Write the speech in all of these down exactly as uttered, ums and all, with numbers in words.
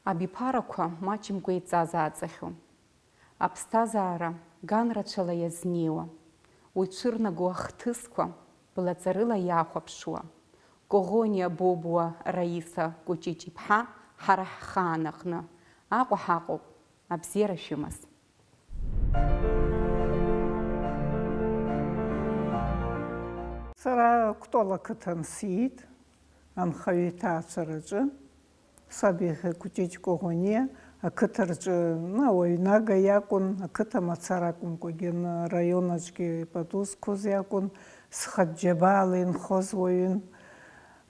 Абиԥарақәа маҷымкәа еиҵазааӡахьоу. Аԥсҭазаара ганрацәала иазнеиуа, уи цәырнаго ахҭысқәа блаҵарыла иахәаԥшуа, Коӷониа Бобуа Раиса Кәыҷыҷ-иԥҳа ҳара ҳхаан аҟны Аҟәа ҳаҟоуп, абзиара шәымаз. Сара Кәтол ақыҭан сиит, анхаҩы иҭаацәараҿы. Саб иахьа Кәҷыҷ Коӷониа ақыҭа рҿы, ну, ауаҩнага иакәын, ақыҭа мацара акәымкәагьы, н-, араион аҿгьы пату зқәыз иакәын, схатә џьабаала инхоз уаҩын.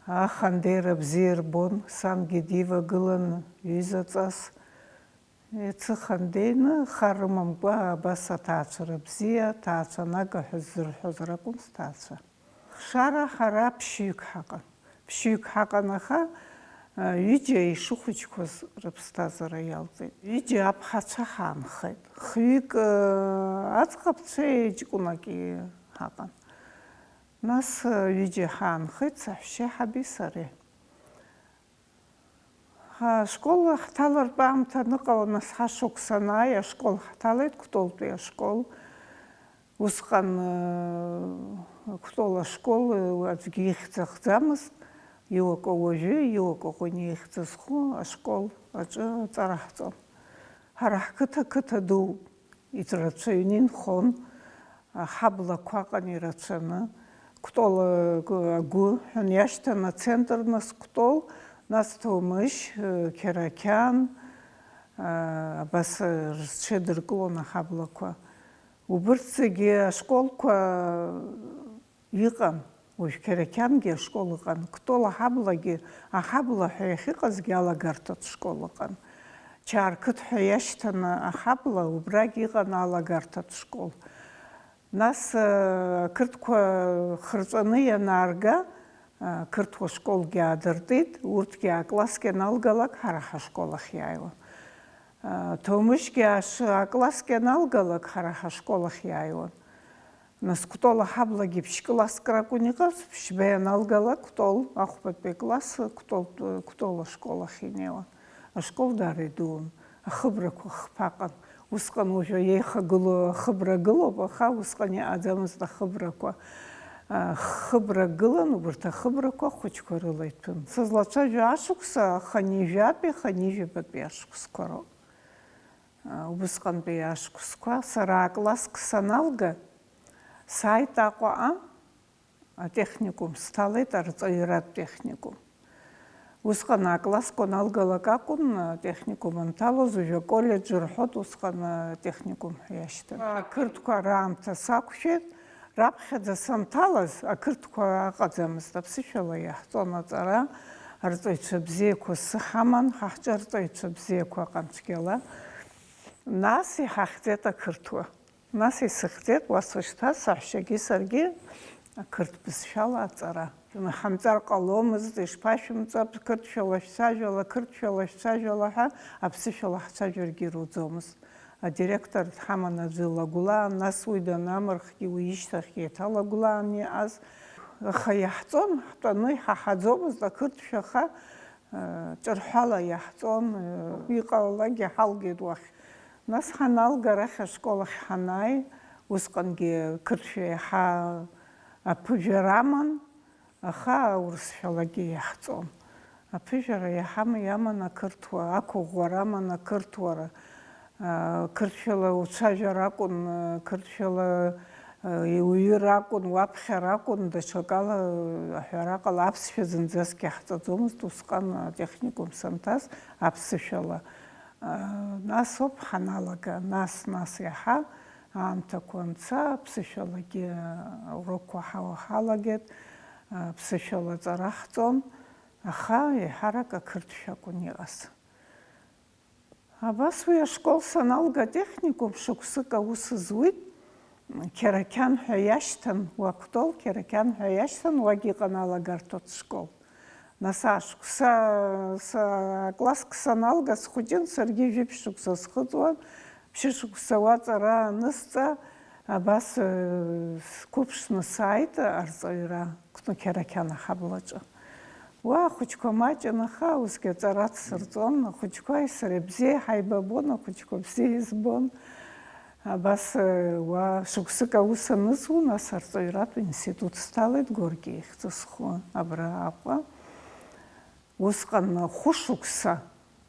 Ахандеира бзиа ирбон, сангьы дивагылан ҩызаҵас. Иацы хандеины, хар рымамкәа абас аҭаацәара бзиа, аҭаацәа нага ҳәа ззырҳәоз ракәын сҭаацәа. Хшара ҳара ԥшьҩык ҳаҟан. Ԥшьҩык ҳаҟан, аха, а, ҩыџьа ишыхәыҷқәаз рыԥсҭазаара иалҵит. Ҩыџьа аԥҳацәа ҳаанхеит. Хҩык, а, аӡӷабцәеи ҷкәынаки ҳаҟан. Нас, а, ҩыџьа ҳаанхеит, саҳәшьеиҳаби сареи. Ҳа ашкол ҳҭалартә аамҭа аныҟала, нас ҳашықәс анааи, ашкол ҳҭалеит, Кәтолтәи ашкол. Усҟан, э, Кәтол ашкол, э, аӡәгьы ихьӡ ахӡамызт, иуакәа уажәы, иуакәа Ҟәыни ихьӡ зху ашкол аҿы аҵара ҳҵон. Ҳара ҳқыҭа қыҭа дууп. Ирацәаҩны инхон, аҳаблақәа аҟан ирацәаны, Кәтол агәы ҳәа иашьҭан ацентр, нас Кәтол, нас Ҭоумышь, Қьарақьан, абас рҽеидыркылон аҳаблақәа. Убырҭ зегьы ашколқәа Иҟан, уажә Қьарақьангьы ашкол ыҟан, Кәтол аҳаблагьы, аҳабла ҳәа иахьыҟазгьы алагарҭатә школ ыҟан. Чаарқыҭ ҳәа иашьҭаны аҳабла, убрагь иҟан алагарҭатә школ. Нас, э, ақырҭқәа хырҵәаны ианаарга, э, ақырҭуа школгьы аадыртит, урҭгьы а-классгьы аналгалак ҳара ҳашкол ахь иааиуан. Э, Ҭоумышьгьы аш-, а-классгьы аналгалак ҳара ҳашкол ахь иааиуан. Нас Кәтол аҳаблагьы ԥшь-класск ракәын иҟаз, ԥшьба ианалгалак Кәтол ахәбатәи акласс Кәтол, Кәтол ашкол ахь инеиуан. Ашкол даара идуун, ахыбрақәа хԥа аҟан. Усҟан уажәы еихагылоу ахыбра гылоуп, аха усҟан иҟаӡамызт ахыбрақәа. А, хыбрак гылан, убарҭ ахыбрақәа ахәыҷқәа рыла иҭәын. Сызлацәажәо ашықәса хынҩажәатәи хынҩажәабатәи ашықәсқәа роуп. Убысҟантәи ашықәсқәа сара акласск саналга, сааит Аҟәаҟа, атехникум сҭалеит, арҵаҩратә техникум. Усҟан аклассқәа аналгалак акәын атехникум анҭалоз, уажәы аколлеџь рҳәоит, усҟан атехникум ҳәа иашьҭан. Ақырҭқәа раамҭа сақәшәеит. Раԥхьаӡа санҭалаз, ақырҭқәа ыҟаӡамызт, аԥсышәала иаҳҵон аҵара, арҵаҩцәа бзиақәа сыҳаман, ҳа ҳҿы арҵаҩцәа бзиақәа ыҟан цәгьала. Нас иҳахьӡеит ақырҭуа. Нас исыхьӡеит, уа сышьҭаз саҳәшьагьы саргьы ақырҭ бызшәала аҵара. Ҳамҵар ҟаломызт, ишԥашәымҵо, қырҭшәала шәцәажәала, қырҭшәала шәцәажәала ҳәа аԥсышәала ҳцәажәаргьы ируӡомызт. Адиректор дҳаман аӡәы лагәлаан, нас уи данамырхгьы, уи ишьҭахьгьы еиҭа лагәлаан иҟаз. Аха иаҳҵон, ҳтәаны иҳаҳаӡомызт ақырҭшәа, аха, э, ҿырҳәала иаҳҵон, э, иҟалалакгьы ҳалгеит уахь. Нас ҳаналга арахь ашкол ахь ҳанааи, усҟангьы қырҭшәа иаҳа аԥыжәара аман. Аха аурысшәалагьы иаҳҵон. Аԥыжәара иаҳа иаман ақырҭуа, ақәыӷәӷәара аман ақырҭуара. Қырҭшәала уцәажәар акәын, қырҭшәала иуҩыр акәын, уаԥхьар акәын, даҽакала аҳәара ҟала, аԥсшәа зынӡаск иаҳҵаӡомызт усҟан атехникум санҭаз аԥсышәала. Нас ауп ҳаналага, нас, нас иаҳа аамҭақәа анца, аԥсышәалагьы аурокқәа ҳауа ҳалагеит, аԥсышәала аҵара ҳҵон, аха еиҳарак ақырҭшәа акәын иҟаз. Абас уи ашкол саналга, атехникум шықәсык аус зуит, Қьарақьан ҳәа иашьҭан, уа Кәтол Қьарақьан ҳәа иашьҭан, уагь иҟан алагарҭатә школ. Нас ашықәса, са, класск саналга схәыҷын, саргьы жәиԥшь шықәса схыҵуан, ԥшьышықәса уаҵәара анысҵа, абас, э, сқәыԥшны сааит арҵаҩра, Қәтны Қьарақьан аҳаблаҿы. Уа ахәыҷқәа маҷын, аха усгьы аҵара дсырҵон, ахәыҷқәа сара бзиа ҳаибабон, ахәыҷқәа бзиа избон. Абас, уа шықәсык аус анызу, нас арҵаҩратә институт сҭалеит, Горки ихьӡ зху абра Аҟәа. Усҟан хәышықәса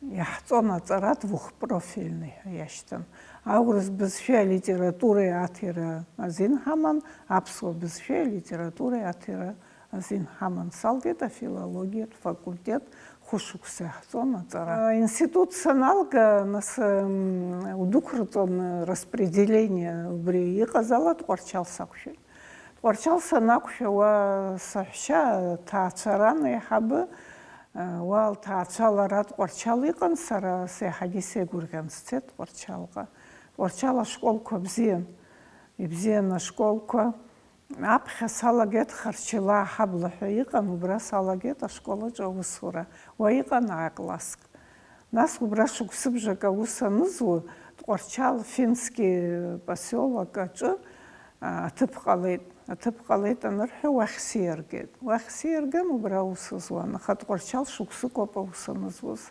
иаҳҵон аҵара двухпрофильный ҳәа иашьҭан. Аурыс бызшәеи алитературеи аҭира азин ҳаман, аԥсуа бызшәеи алитературеи аҭира азин ҳаман. Салгеит афилологиатә факультет, хәышықәса иаҳҵон аҵара. Аинститут саналга, нас, м, удәықәырҵон распределение, убри иҟаз ала Тҟәарчал сақәшәеит. Тҟәарчал санақәшәа, уа саҳәшьа ҭаацәаран еиҳабы, уа лҭаацәа лара Тҟәарчал иҟан, сара сеиҳагьы сеигәырӷьан сцеит Тҟәарчалҟа. Тҟәарчал ашколқәа бзиан, ибзиан ашколқәа. Аԥхьа салагеит Харчилаа ҳабла ҳәа иҟан, убра салагеит ашкол аҿы аусура. Уа иҟан аа-класск. Нас убра шықәсыбжак аус анызу, Тҟәарчал Фински посиолок аҿы, а, аҭыԥ ҟалеит. Аҭыԥ ҟалеит анырҳәа, уахь сиаргеит. Уахь сиарган, убра аус зуан. Аха Тҟәарчал шықәсыкоуп аус анызуаз.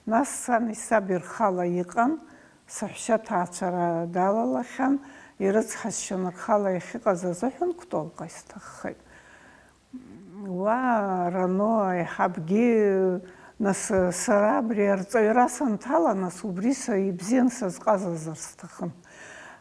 Нас сани саби рхала иҟан, саҳәшьа ҭаацәара далалахьан, ирыцҳасшьон рхала иахьыҟаз азыҳәан Кәтолҟа исҭаххеит. Уа, рано аиҳабгьы, нас, сара абри арҵаҩра санҭала, нас убри са ибзиан сазҟазазар сҭахын.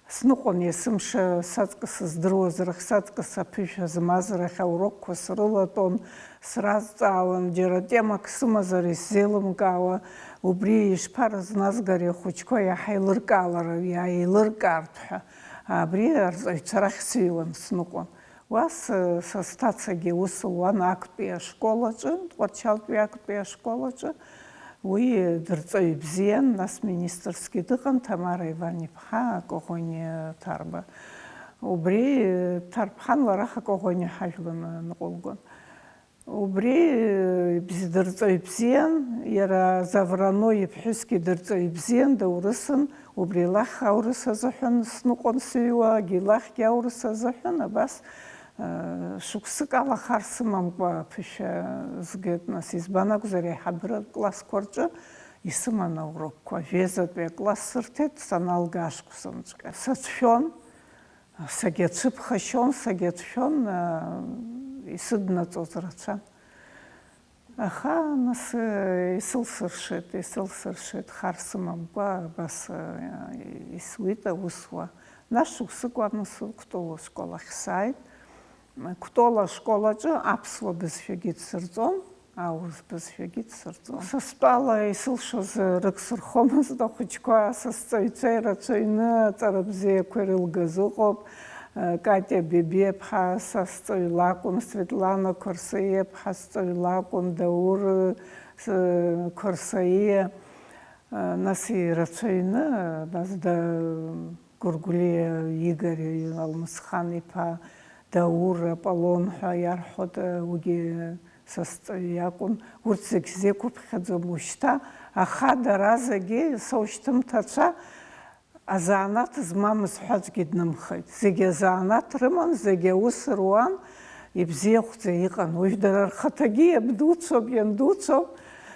Сныҟәон есымша саҵкыс здыруаз рахь, саҵкыс аԥышәа змаз рахь аурокқәа срылатәон, сразҵаауан, џьара темак сымазар исзеилымкаауа, убри ишԥаразназгари ахәыҷқәа иаҳа еилыркаалар, иаеилыркаартә ҳәа, абри арҵаҩцәа рахь сыҩуан, сныҟәон. Уа сы-, са сҭацагьы ус луан актәи ашкол аҿы, Тҟәарчалтәи актәи ашкол аҿы. Уи дырҵаҩ бзиан, нас министрсгьы дыҟан, Ҭамара Иван-иԥҳа Коӷониа Ҭарба. Убри Ҭарԥҳан лара Коӷониа ҳажәлан ныҟәылгон. Убри, э, бзи-, дырҵаҩ бзиан, иара Заврано иԥҳәысгьы дырҵаҩ бзиан, даурысын, убри лахь аурыс азыҳәан сныҟәон сыҩуа, агьи лахьгьы аурыс азыҳәан, абас, э, шықәсык ала хар сымамкәа аԥышәа згеит, нас, избан акәзар, аиҳабыратә классқәа рҿы исыман аурокқәа, жәеизатәи акласс сырҭеит, саналга ашықәсанҵәҟьа. Сацәшәон. Сагьацәыԥхашьон, сагьацәшәон, аа, исыднаҵоз рацәан. Аха, нас, исылсыршеит, исылсыршеит, хар сымамкәа, абас, аа, исуит аусуа. Нас шықәсык уа, нас, Кәтол ашкол ахь сааит. Кәтол ашкол аҿы аԥсуа бызшәагьы дсырҵон. Аурыс бызшәагьы дсырҵон. Са стәала исылшоз рыгсырхомызт ахәыҷқәа, сасҵаҩцәа ирацәаҩны аҵара бзиақәа ирылгаз ыҟоуп. Катя Бебиаԥҳа сасҵаҩ лакәын, Светлана Қәарсаиаԥҳа сҵаҩ лакәын, Даур, с-, Қәарсаиа, нас ирацәаҩны, нас да-, Гәыргәлиа Игорь, Алмысхан-иԥа, Даур, Аполлон ҳәа иарҳәоит, уигьы сасҵаҩ иакәын. Урҭ зегь сзеиқәыԥхьаӡом уажәшьҭа, аха дара зегьы соушьҭымҭацәа, азанааҭ змамыз ҳәа аӡәгьы днымхеит. Зегьы азанааҭ рыман, зегьы аус руан, ибзиахәӡа иҟан. Уажә дара рхаҭагьы иабдуцәоуп, иандуцәоуп.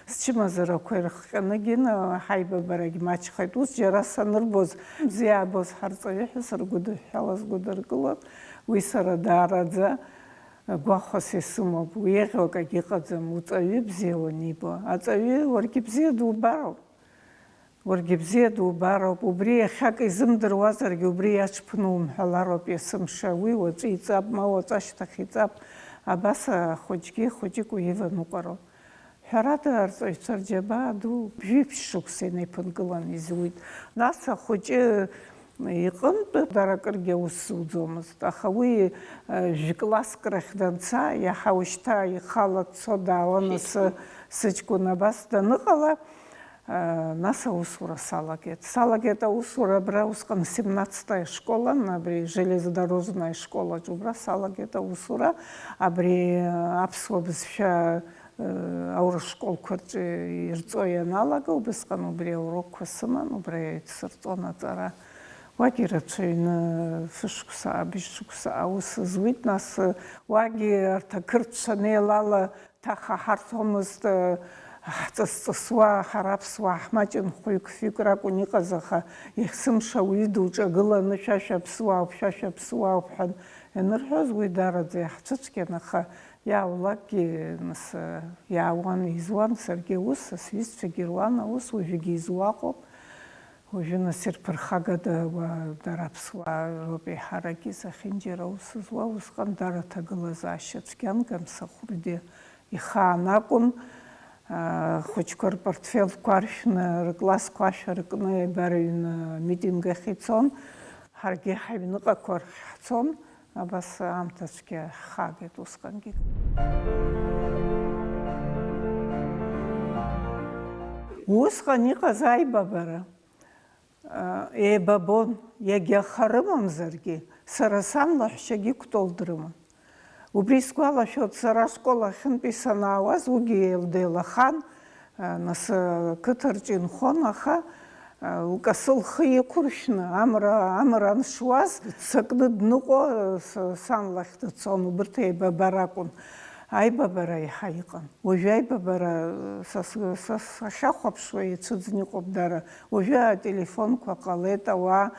Счымазарақәа ирыхҟьаны Гина ҳаибабарагь маҷхеит. Ус џьара санырбоз, бзиа аабоз ҳарҵаҩы ҳәа сыргәыдыҳәҳәала сгәыдыркылон. Уи сара даараӡа гәахәас исымоуп. Уи еиӷьу акагь ыҟаӡам, уҵаҩы бзиа уанибо. Аҵаҩы уаргьы бзиа дубароуп. Уаргьы бзиа дубароуп. Убри иахьак изымдыруазаргьы, убри иаҽԥны умҳәалароуп есымша. Уи уаҵәы иҵап, ма уаҵәашьҭахь иҵап. Абас ахәыҷгьы хәыҷык уиваныҟәароуп. Ҳәарада, арҵаҩцәа рџьабаа ду жәиԥшь шықәса инеиԥынкыланы изуит. Нас ахәыҷы иҟынтә дара акыргьы аус зуӡомызт, аха уи, э, жәкласск рахь данца, иаҳа ушьҭа ихала дцо даауан асы сыҷкәын абас даныҟала, э, нас аусура салагеит. Салагеит аусура абра усҟан семнадцатая школан, абри железнодорожная школаҿ убра салагеит аусура, абри, э, аԥсуа бызшәа аурыс школқәа рҿы ирҵо ианалага, убысҟан убри аурокқәа сыман, убра исырҵон аҵара. Уагьы ирацәаҩны фышықәса, быжь шықәса аус зуит, нас уагьы арҭ ақырҭцәа анеилала Ҭаха ҳарҭомызт, ҳҵыс-ҵысуа, ҳара аԥсуаа ҳмаҷын хәҩык-фҩык ракәын иҟаз, аха есымша ауаҩы дуҿагыланы, шәа шәаԥсуаауп, шәа шәаԥсуаауп ҳәа ианырҳәоз, уи даараӡа иаҳцәыцәгьан, аха иаулакгьы, нас, иаауан, изуан, саргьы ус, сҩызцәагьы руан аус, уажәыгьы изуаҟоуп. Уажәы, нас, ирԥырхагада, уа, дара аԥсуаа роуп еиҳарак изахьынџьара аус зуа, усҟан дара аҭагылазаашьа цәгьан, Гамсахәыргьы ихаан акәын, аа, ахәыҷқәа рпортфелқәа аршәны, рыклассқәа ашәа ркны, еибарыҩны амитинг ахь ицон, ҳаргьы ҳаҩныҟақәа рахь ҳцон, абас аамҭа цәгьа ҳхагеит усҟангьы. Усҟан иҟаз аибабара, еибабон, иагьа аха рымамзаргьы, сара сан лаҳәшьагьы Кәтол дрыман. Убри сгәалашәоит, сара ашкол ахьынтәи санаауаз, уигьы деилахан, нас, қыҭа рҿы инхон, аха лкасы лхы иқәыршәны, амра, амра аншуаз, дцакны дныҟәо, сан лахь дцон, убырҭ еибабара акәын. Аибабара иаҳа иҟан. Уажәы аибабара, са с-, са сахьахәаԥшуа, ицәыӡны иҟоуп дара. Уажәы ателефонқәа ҟалеит, ауаа,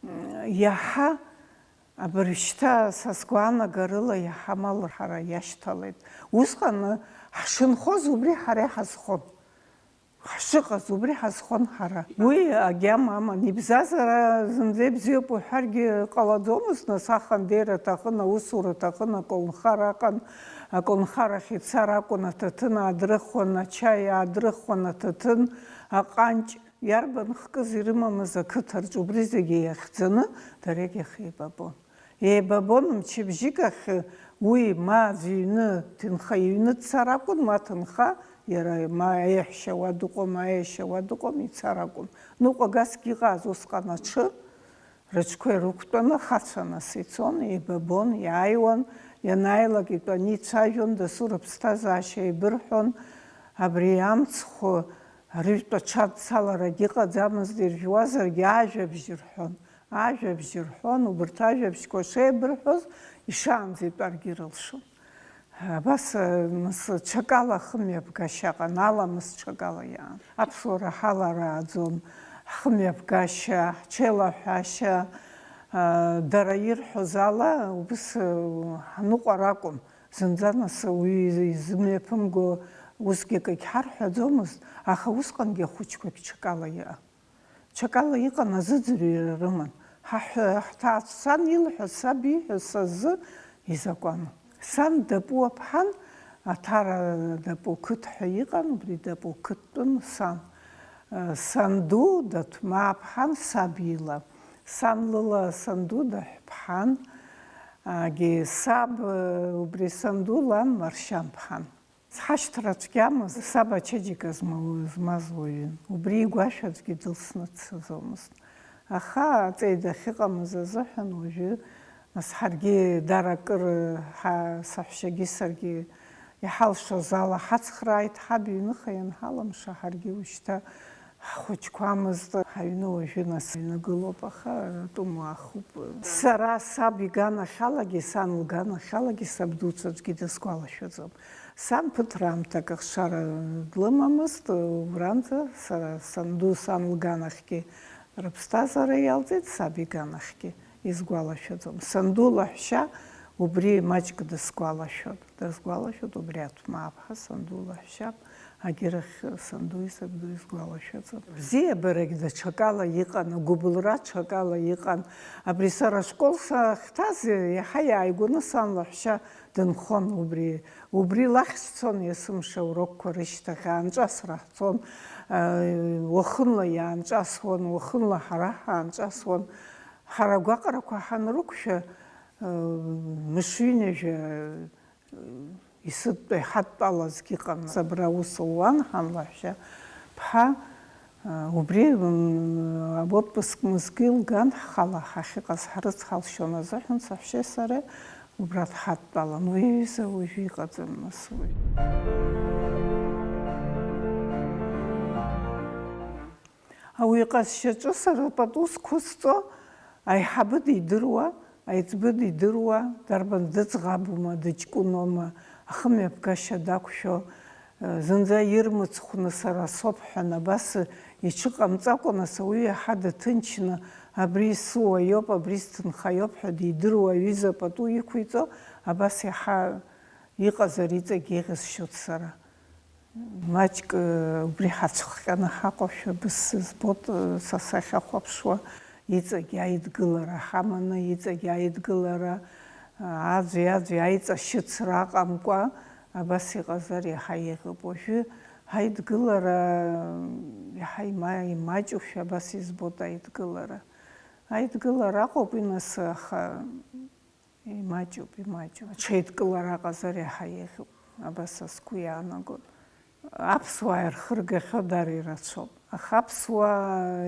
м, иаҳа абыржәшьҭа са сгәаанагарыла иаҳа амал ҳара иашьҭалеит. Усҟан ҳшынхоз убри ҳара иҳазхон. Ҳшыҟаз убри ҳазхон ҳара. Уи агьама аман, ибзазара зынӡа ибзиоуп уҳәаргьы ҟалаӡомызт, нас ахандеира аҭахын, аусура аҭахын, аколнхара аҟан, аколнхарахь ицар акәын, аҭаҭын аадрыхуан, ачаи аадрыхуан, аҭаҭын, аҟанҷ, иарбан хкыз ирымамыз ақыҭа рҿы убри зегьы иахьӡаны, дара иахьеибабон. Еибабон мчыбжьык ахь уи ма аӡә иҩны, ҭынха иҩны дцар акәын, ма ҭынха, иара ма еиҳәшьа уа дыҟоума, аиашьа уа дыҟоума, ицар акәын. Ныҟәагасгьы иҟаз усҟан аҽы, рыҽқәа ирықәтәаны, ахацәа нас ицон, еибабон, иааиуан, ианааилак итәаны ицәажәон, дасу рыԥсҭазаашьа еибырҳәон, абри амцхә рыжәтә аҽадцаларагь ыҟаӡамызт, иржәуазаргьы ажәабжь рҳәон. Ажәабжь рҳәон, убырҭ ажәабжьқәа шеибырҳәоз, ишаанӡа итәаргьы рылшон. Абас, нас, ҽакала ахымҩаԥгашьа аҟан, аламыс ҽакала иаан. Аԥсуара ҳаларааӡон, ҳхымҩаԥгашьа, ҳҽеилаҳәашьа, а, дара ирҳәоз ала, убыс, а, ҳныҟәар акәын. Зынӡа, нас, уи изымҩаԥымго усгьы акгьы ҳарҳәаӡомызт, аха усҟангьы ахәыҷқәагь ҽакала иаан. Ҽакала иҟан, азыӡырҩра рыман. Ҳа ҳәа-, ҳҭаацәа, сан илҳәаз, саб ииҳәаз са сзы изакәанын. Сан дапу аԥҳан, Аҭара дапу қыҭ ҳәа иҟан, убри дапу қыҭтәын сан. Санду Даҭмаа ԥҳан саб ила. Сан лыла санду Даҳәԥҳан, агьи саб, убри санду лан Маршьан ԥҳан. Сҳашьҭра цәгьамызт, саб ачеиџьыка змоу-, змаз уаҩын. Убри игәашә аӡәгьы дылсны дцаӡомызт. Аха аҵеи дахьыҟамыз азыҳәан уажәы, нас, ҳаргьы дара акыр, ҳа-, саҳәшьагьы саргьы иҳалшоз ала ҳацхрааит, ҳаб иҩныха ианҳалымша, ҳаргьы ушьҭа ҳхәыҷқәамызт, ҳаҩны уажәы, нас, ҩнагылоуп, аха атәым уаахуп. Сара саб иганахьалагьы, сан лганахьалагьы сабдуцәа аӡәгьы дысгәалашәаӡом. Сан ԥыҭраамҭак ахшара длымамызт, убранӡа сара санду сан лганахьгьы рыԥсҭазаара иалҵит, саб иганахьгьы изгәалашәаӡом. Санду лаҳәшьа убри маҷк дысгәалашәоит, дысгәалашәоит убри Аҭмааԥҳа санду лаҳәшьа, агьырахь санду исабду изгәалашәаӡом. Бзиабарагь даҽакала иҟан, агәыбылра ҽакала иҟан. Абри сара ашкол сахьҭаз иаҳа иааигәаны сан лаҳәшьа дынхон убри. Убри лахь сцон есымша урокқәа рышьҭахь, аанҿасра ҳцон, уахынла иаанҿасуан, уахынла ҳара ҳаанҿасуан. Ҳара агәаҟрақәа ҳанрықәшәа, мышҩынҩажәа исыдтәалаз, иҳадтәалазгьы ыҟан. Абра аус луан ҳан лаҳәшьа ԥҳа. Убри, м, отпуск мызкы илган, ҳхала ҳахьыҟаз ҳрыцҳалшьон азыҳәан, саҳәшьеи сареи убра дҳадтәалан. Уи аҩыза уажәы иҟаӡам, нас, уажә. Ауаҩы иҟазшьаҿы сара пату зқәысҵо, аиҳабы дидыруа, аиҵбы дидыруа, дарбан дыӡӷабума, дыҷкәыноума, Ахымҩаԥгашьа дақәшәо, зынӡа ирмыцхәны сара соуп ҳәа абас иҽыҟамҵакәа, нас ауаҩы иаҳа дыҭынчны, абри сыуа иоуп, абри сҭынха иоуп ҳәа дидыруа аҩыза пату иқәиҵо, абас иаҳа иҟазар иҵегь еиӷьысшьоит сара. Маҷк, э, убри ҳацәхҟьаны ҳаҟоушәа бысзызбот, э, са сахьахәаԥшуа, иҵегь аидгылара ҳаманы, иҵегь аидгылара, э, аӡәи-аӡәи аиҵашьыцра аҟамкәа, абас иҟазар иаҳа еиӷьуп. Уажәы ҳаидгылара, э, иаҳа има-, имаҷушәа абас избот аидгылара. Аидгылара акәым, уи нас, аха Имаҷуп, имаҷуп. Аҽеидкылара ҟазар иаҳа еиӷьуп, абас сгәы иаанагоит. Аԥсуаа ирхыргахьоу дара ирацәоуп. Аха аԥсуаа,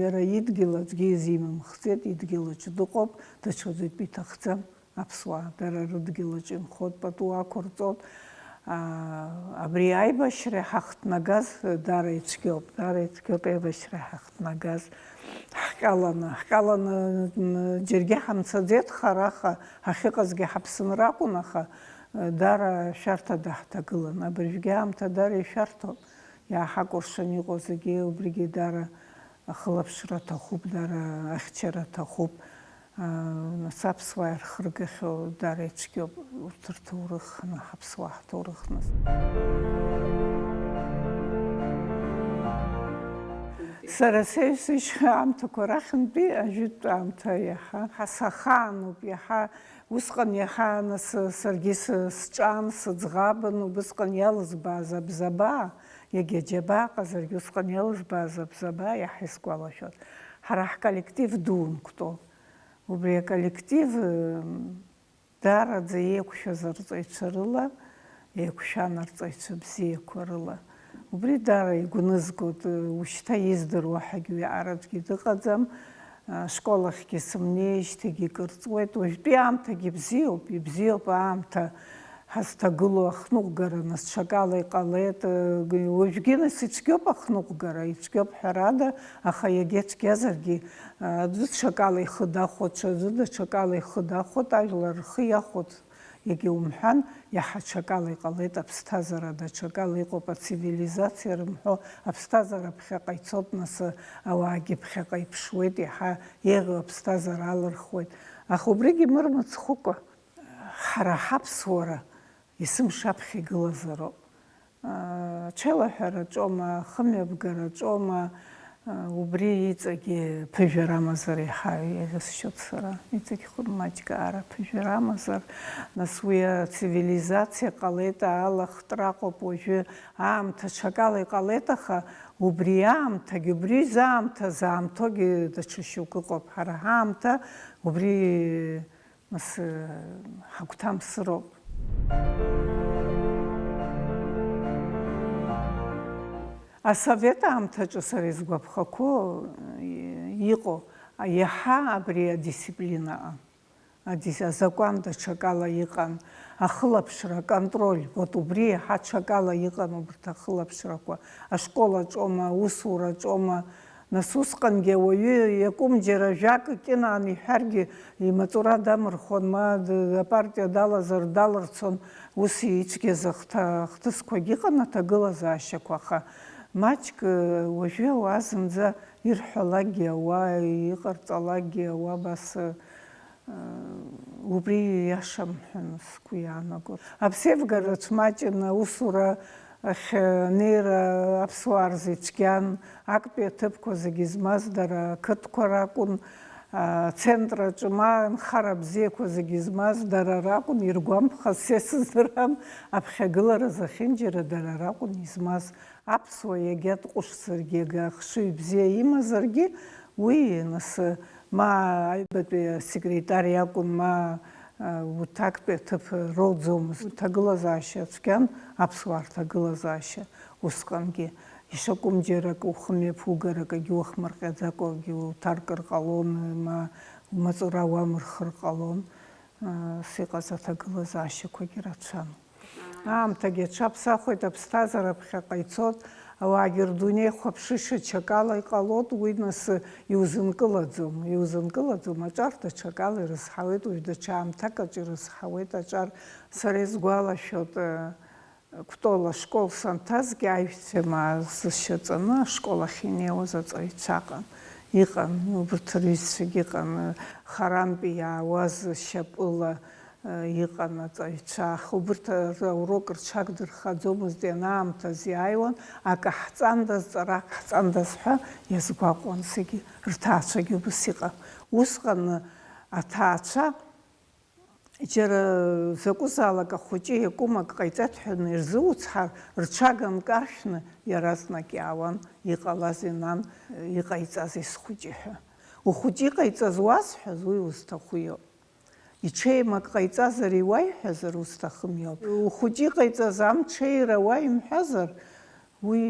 иара идгьыл аӡәгьы изимымхӡеит, идгьыл аҿы дыҟоуп, даҽаӡәытә иҭахӡам. Аԥсуаа дара рыдгьыл аҿы инхоит, пату ақәырҵоит. Аа, абри аибашьра иҳахҭнагаз даара ицәгьоуп, даара ицәгьоуп аибашьра иҳахҭнагаз. Ҳҟьаланы, ҳҟьаланы, м, џьаргьы ҳамцаӡеит, хараха ҳахьыҟазгьы ҳаԥсынра акәын, аха, э, даара шәарҭада ҳҭагылан. Абыржәгьы аамҭа даара ишәарҭоуп. Иааҳакәыршаны иҟоу зегьы убригьы даара ахылаԥшра аҭахуп, даара ахьчара аҭахуп. Нас аԥсуаа ирхыргахьоу дара ицәгьоуп, урҭ рҭоурых, ҳаԥсуаа ҳҭоурых нас. Сара сеиԥш ишьха аамҭақәа рахьынтәи ажәытә аамҭа иаҳа ҳасахаануп, иаҳа усҟан иаҳа нас саргьы сы-, сҿан, сыӡӷабын, убысҟан иалызбааз абзабаа, иагьа џьабаа ҟазаргьы усҟан иалызбааз абзабаа иаҳа исгәалашәон. Ҳара ҳколлектив дуун Кәтол. Убри аколлектив, м, даараӡа еиқәшәаз арҵаҩцәа рыла, еиқәшәан арҵаҩцәа бзиақәа рыла. Убри даара игәы нызгоит, ушьҭа издыруа ҳәагьы уиаҟараӡәгьы дыҟаӡам. Ашкол ахьгьы сымнеижьҭеигьы икырҵуеит. Уажәтәи аамҭагьы бзиоуп, ибзиоуп аамҭа. Ҳазҭагылоу ахныҟәгара нас ҽакала иҟалеит, уажәгьы нас ицәгьоуп ахныҟәгара, ицәгьоуп ҳәарада, аха иагьа цәгьазаргьы, аӡәы ҽакала ихы дахәоит, ҽаӡәы даҽакала ихы дахәоит, ажәлар рхы иахәоит, иагьа умҳәан, иаҳа ҽакала иҟалеит аԥсҭазаара, даҽакала иҟоуп ацивилизациа рымҳәо, аԥсҭазаара ԥхьаҟа ицоит, нас ауаагьы ԥхьаҟа иԥшуеит, иаҳа еиӷьу аԥсҭазаара алырхуеит. Аха убригьы мырмыцхәыкәа, ҳара ҳаԥсуара есымша аԥхьа игылазароуп. Ачаилаҳәараҿома, ахымҩаԥгараҿома, убри иҵегьы ԥыжәара амазар иаҳа еиӷьысшьоит сара. Иҵегь хы-, маҷк аара ԥыжәара амазар, нас уи ацивилизациа ҟалеит, аалахтра ыҟоуп уажәы, аамҭа ҽакала иҟалеит, аха убри аамҭагь, убри изы аамҭа заамҭоугьы даҽа шьоук ыҟоуп. Ҳара ҳаамҭа убри Нас, э, ҳагәҭамсыроуп. Асовет аамҭаҿы сара изгәаԥхақәоу, э, иҟоу, иаҳа абри адисциплина аҟан. Адис-, азакәан даҽакала иҟан, ахылаԥшра, аконтроль, вот убри иаҳа ҽакала иҟан убарҭ ахылаԥшрақәа, ашкол аҿома, аусура аҿома, Нас усҟангьы ауаҩы иакәым џьара жәак Кьынаан иҳәаргьы, имаҵура дамырхуан, ма д-, апартиа далазар далырцон, ус ицәгьаз ахҭа-, ахҭысқәагьы ыҟан, аҭагылазаашьақәа, аха маҷк, уажәы ауаа зынӡа ирҳәалакгьы ауа, иҟарҵалакгьы ауа, абас, Убри иашам ҳәа сгәы иаанагоит. Аԥсеивгарацәа маҷын аусура ахь анеира аԥсуаа рзы ицәгьан, актәи аҭыԥқәа зегьы змаз дара ақырҭқәа ракәын, ацентрраҿы ма анхара бзиақәа зегьы змаз дара ракәын, иргәамԥхаз са исыздырам, аԥхьагылара зехьынџьара дара ракәын измаз. Аԥсуа иагьа дҟәышзаргьы, иага ахшыҩ бзиа имазаргьы, уи, нас, ма аҩбатәи асекретар иакәын, ма, а, урҭ актәи аҭыԥ роуӡомызт. Рҭагылазаашьа цәгьан, аԥсуаа рҭагылазаашьа усҟангьы. Ишакәым џьарак ухымҩаԥугарак, акгьы уахмырҟьаӡакәа, акгьы уҭаркыр ҟалон, ма умаҵура уамырхыр ҟалон. Ас иҟаз аҭагылазаашьақәагьы рацәан. Аамҭагьы аҽаԥсахуеит, аԥсҭазаара ԥхьаҟа ицоит, Ауаагьы рдунеи хәаԥшышьа ҽакала иҟалоит, уи нас иузынкылаӡом, иузынкылаӡом, аҿар даҽакала ирызҳауеит, уажә даҽа аамҭак аҿы ирызҳауеит аҿар. Сара исгәалашәоит, э, Кәтол ашкол санҭазгьы, аиҳәшьцәа маа зышьаҵаны ашкол ахь инеиуаз аҵаҩцәа ыҟан. Иҟан, убырҭ рҩызцәагьы ыҟан, харантәи иаауаз шьапыла, э, иҟан аҵаҩцәа. Аха убырҭ р-, аурок рҽагдырхаӡомызт, ианаамҭаз иааиуан, акы ҳҵандаз, ҵарак ҳҵандаз ҳәа иазгәаҟуан зегьы. Рҭаацәагьы убыс иҟан. Усҟан аҭаацәа Џьара закәызаалак ахәыҷы иакәым ак ҟаиҵеит ҳәа ирзуцҳар, рҽага нкаршәны иаразнак иаауан, иҟалазеи, нан, иҟаиҵазеи схәыҷы ҳәа. Ухәыҷы иҟаиҵаз уасҳәаз, уи узҭаху иоуп. Иҽеим ак ҟаиҵазар, иуаиҳәазар, узҭахым иоуп. Ухәыҷы иҟаиҵаз амҽеира уаимҳәазар, Уи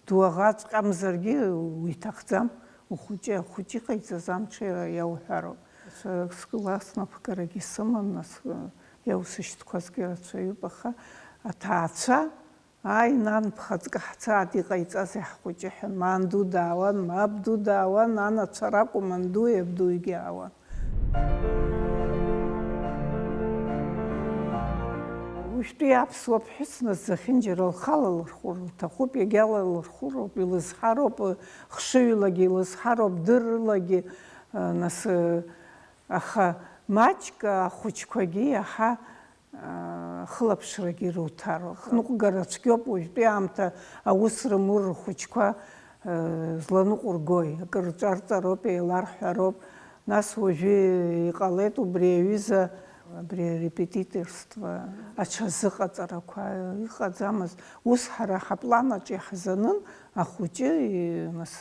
дуаӷаҵәҟьамзаргьы уиҭахӡам, ухәыҷы, ахәыҷы иҟаиҵаз амҽеира иауҳәароуп. Сара сгәы снапхгарагьы сыман, нас, иаусышьҭқәазгьы рацәаҩуп, аха аҭаацәа, ааи, нан, ԥхаҵкы ҳцааит, иҟаиҵазеи ҳхәыҷы ҳәа, ман ду даауан, мап ду даауан, анацәа ракәым, андуи абдуигьы аауан. Уажәтәи аԥсуа ԥҳәыс нас зехьынџьара лхала лырхәыр лҭахуп, иагьала лырхәыроуп, илызҳароуп, хшыҩлагьы илызҳароуп, дыррылагьы, нас, аха маҷк ахәыҷқәагьы иаҳа Хылаԥшрагьы руҭароуп. Ныҟәгара цәгьоуп, уажәтәи аамҭа аус рымур рхәыҷқәа, э, зланыҟәыргои? Акыр рҿарҵароуп, еиларҳәароуп. Нас уажәы иҟалеит убри аҩыза, абри арепетиторство аҽазыҟаҵарақәа иҟаӡамызт. Ус ҳара ҳаплан аҿы иаҳзанын ахәыҷы, и-, нас,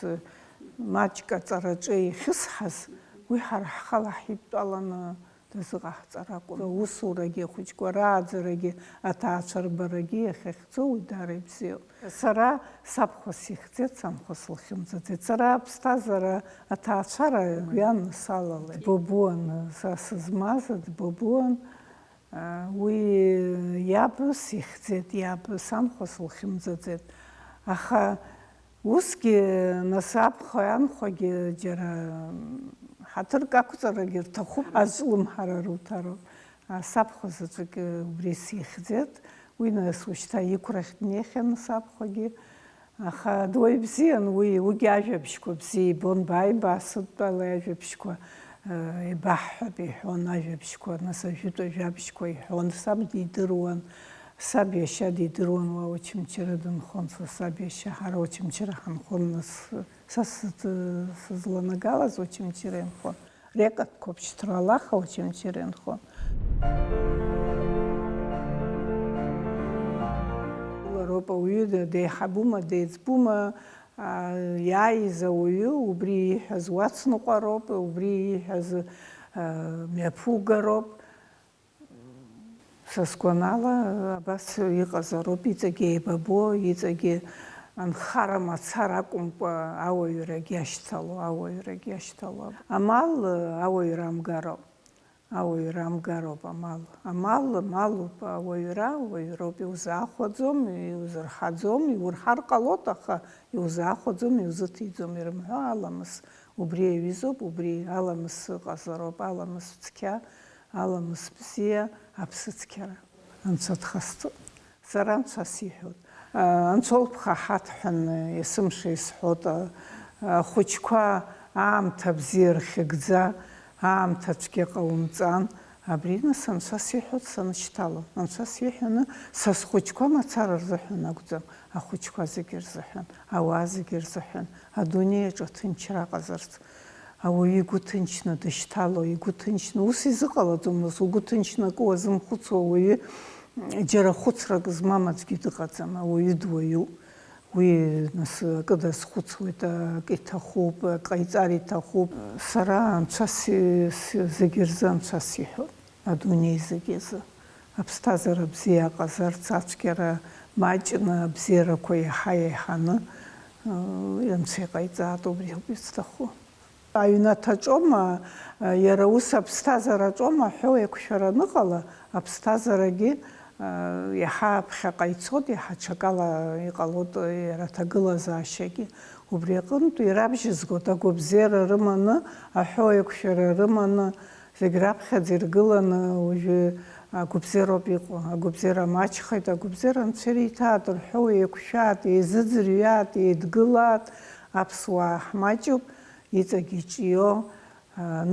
маҷк аҵараҿы ихьысҳаз, уи ҳара ҳхала ҳидтәаланы дазыҟаҳҵар акәын. Аусурагьы, ахәыҷқәа рааӡарагьы, аҭаацәа рбарагьы иахьахьӡо уи даара ибзиоуп. Сара сабхәа сихьӡеит, санхәа сылхьымӡаӡеит. Сара аԥсҭазаара аҭаацәара гәҩан салалеит. Дбабуан, са сызмаз дбабуан. Уи иаб сихьӡеит, иаб санхәа сылхьымӡаӡеит. Аха Усгьы, нас, абхәа анхәагьы џьара ҳаҭырк ақәҵарагьы рҭахуп, азҿлымҳара руҭароуп. Сабхәа заҵәык убри сихьӡеит, уи, нас, ушьҭа иқәрахь днеихьан сабхәагьы. Аха дуаҩ бзиан уи, уигьы ажәабжьқәа бзиа ибон, бааибаа сыдтәалеи ажәабжьқәа, э, еибаҳҳәап иҳәон ажәабжьқәа, нас, ажәытә ажәабжьқәа иҳәон, саб дидыруан. Саб иашьа дидыруан, уа Очамчыра дынхон, са саб иашьа, ҳара Очамчыра ҳанхон, нас, са сызланагалаз Очамчыра инхон. Рекатә қәыԥшь Ҭралаха Очамчыра инхон. Лароуп ауаҩы деиҳабума, деиҵбума, а, иааиз ауаҩы убри ииҳәаз уацныҟәароуп, убри ииҳәаз, а, мҩаԥугароуп. Са сгәанала, абас иҟазароуп, иҵегьы еибабо, иҵегьы анхара мацара акәымкәа, ауаҩрагь иашьҭало, ауаҩрагь иашьҭало. Амал, ауаҩра амгароуп, ауаҩра амгароуп амал. Амал малуп, ауаҩра уаҩроуп, иузаахәаӡом, иузырҳаӡом, иурҳар ҟалоит, аха иузаахәаӡом, иузыҭиӡом, ирымҳәо аламыс. Убри аҩызоуп, убри аламыс ыҟазароуп, аламыс цқьа, аламыс бзиа, аԥсыцқьара. Анцәа дхасҵоит. Сара Анцәа сиҳәоит. А, Анцәа лыԥхаҳаҭ ҳәа есымша исҳәоит, а, ахәыҷқәа аамҭа бзиа рхьыгӡа, аамҭа цәгьа ҟаумҵан, абри нас Анцәа сиҳәоит санышьҭала. Анцәа сиҳәаны са схәыҷқәа мацара рзыҳәан акәӡам, ахәыҷқәа зегьы рзыҳәан, ауаа зегьы рзыҳәан, адунеи аҿы аҭынчра ҟазарц. Ауаҩы игәы ҭынчны дышьҭало, игәы ҭынчны, ус изыҟалаӡомызт, угәы ҭынчны акы уазымхәыцуа ауаҩы, џьара хәыцрак змам аӡәгьы дыҟаӡам, ауаҩы дуаҩуп. Уи, нас, акы дазхәыцуеит, акы иҭахуп, акы ҟаиҵар иҭахуп. Сара Анцәа си-, си-, зегьы рзы Анцәа сиҳәоит, адунеи зегьы азы. Аԥсҭазаара бзиа ҟазарц, ацәгьара маҷны, абзиарақәа иаҳа-иаҳаны, э, Анцәа иҟаиҵааит, убри ауп изҭаху. Аҩнаҭаҿоума, иара ус аԥсҭазаараҿоума ҳәа еиқәшәара аныҟала, аԥсҭазаарагьы Иаҳа ԥхьаҟа ицоит, иаҳа ҽакала иҟалоит иара аҭагылазаашьагьы. Убри аҟынтә ирабжьызгоит, агәабзиара рыманы, аҳәоу еиқәшәара рыманы, зегь раԥхьаӡа иргыланы уажәы агәабзиароуп иҟоу. Агәабзиара маҷхеит, агәабзиара анцәа ириҭааит, рҳәоу еиқәшәааит, еизыӡырҩааит, еидгылааит, аԥсуаа ҳмаҷуп, иҵегь иҿио.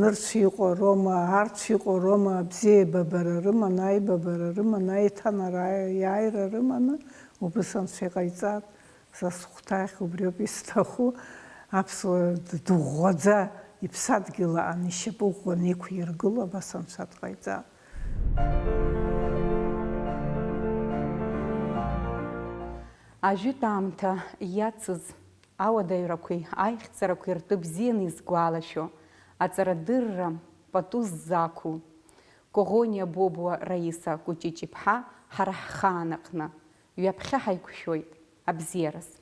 Нырцә иҟоу роума, арцә иҟоу роума, абзиа еибабара рыман, аибабара рыман, аиҭанара, аиааира рыманы, убыс анцәа иҟаиҵааит. Са сыхәҭаахь убриоуп исҭаху, аԥсуа дыӷәӷәаӡа иԥсадгьыл аан ишьапы ӷәӷәаны иқәиргыло, абас анцәа дҟаиҵааит. Ажәытә аамҭа иацыз ауадаҩрақәеи аихьӡарақәеи ртәы бзианы изгәалашәо, аҵарадырра пату ззақәу Коӷониа Бобуа Раиса Кәыҷыҷ-иԥҳа ҳара ҳхаан аҟны ҩаԥхьа ҳаиқәшәоит абзиараз.